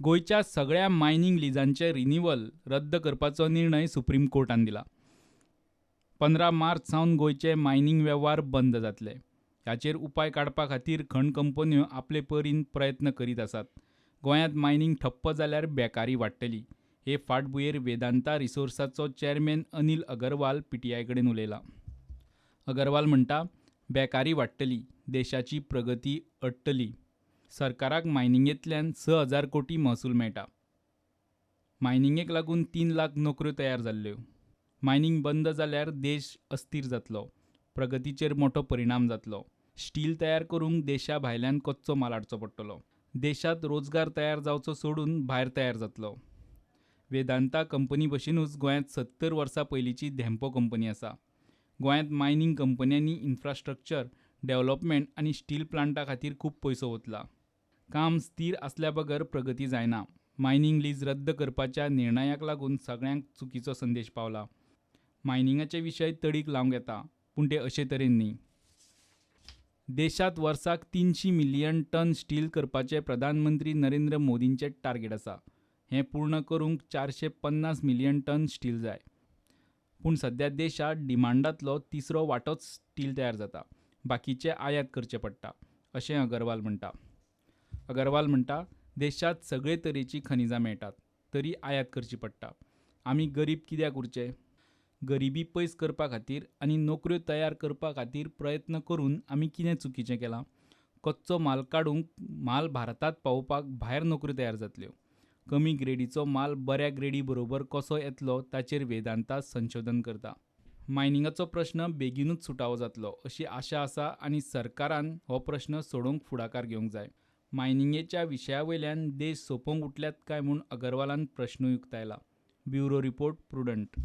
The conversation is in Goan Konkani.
गोंयच्या सगळ्या मायनींग लिजांचें रिनिवल रद्द करपाचो निर्णय सुप्रीम कोर्टान दिला. 15 मार्च सावन गोंयचे मायनींग वेव्हार बंद जातले. हाचेर उपाय काडपा खातीर खण कंपन्यो आपले परीन प्रयत्न करीत आसात. गोंयांत मायनींग ठप्प जाल्यार बेकारी वाडटली. हे फाटभुंयेर वेदांता रिसोर्साचो चेअरमॅन अनील अगरवाल पीटीआय कडेन उलयला. अगरवाल म्हणटा, बेकारी वाडटली, देशाची प्रगती अडटली. सरकाराक मायनिंगेंतल्यान 6000 कोटी महसूल मेळटा. मायनिंगेक लागून 3 लाख नोकऱ्यो तयार जाल्ल्यो. मायनींग बंद जाल्यार देश अस्थिर जातलो, प्रगतीचेर मोटो परिणाम जातलो. स्टील तयार करूंक देशा भायल्यान कच्चो माल हाडचो पडटलो. देशांत रोजगार तयार जावचो सोडून भायर तयार जातलो. वेदांता कंपनी भशेनूच गोंयांत 70 वर्सां पयलींची धेंपो कंपनी आसा. गोंयांत मायनींग कंपन्यांनी इन्फ्रास्ट्रक्चर डेव्हलपमेंट आनी स्टील प्लांटा खातीर खूब पयसो ओतला. काम स्थीर आसल्या बगर प्रगती जायना. मायनींग लीज रद्द करपाच्या निर्णयाक लागून सगळ्यांक चुकीचो संदेश पावला. मायनिंगाचे विशय तडीक लावंक येता, पूण ते अशे तरेन न्ही. देशांत वर्साक 300 मिलियन टन स्टील करपाचें प्रधानमंत्री नरेंद्र मोदींचें टार्गेट आसा. हें पूर्ण करूंक 450 मिलियन टन स्टील जाय. पूण सद्या देशांत डिमांडांतलो तिसरो वांटोच स्टील तयार जाता, बाकीचें आयात करचें पडटा, अशें अगरवाल म्हणटा. अगरवाल म्हणटा, देशांत सगळे तरेचीं खनिजां मेळटात, तरी आयात करची पडटा. आमी गरीब कित्याक उरचे? गरिबी पयस करपा खातीर आनी नोकऱ्यो तयार करपा खातीर प्रयत्न करून आमी कितें चुकीचें केलां? कच्चो माल काडूंक माल भारतांत पावोवपाक भायर नोकऱ्यो तयार जातल्यो. कमी ग्रेडीचो माल बऱ्या ग्रेडी बरोबर कसो येतलो ताचेर वेदांता संशोधन करता. मायनिंगाचो प्रश्न बेगीनूच सुटावो जातलो अशी आशा आसा आनी सरकारान हो प्रश्न सोडोवंक फुडाकार घेवंक जाय. मायनिंगेच्या विशया वयल्यान देश सोंपोवंक उठल्यात काय म्हूण अगरवालान प्रश्नूय उक्तायला. Bureau report, Prudent.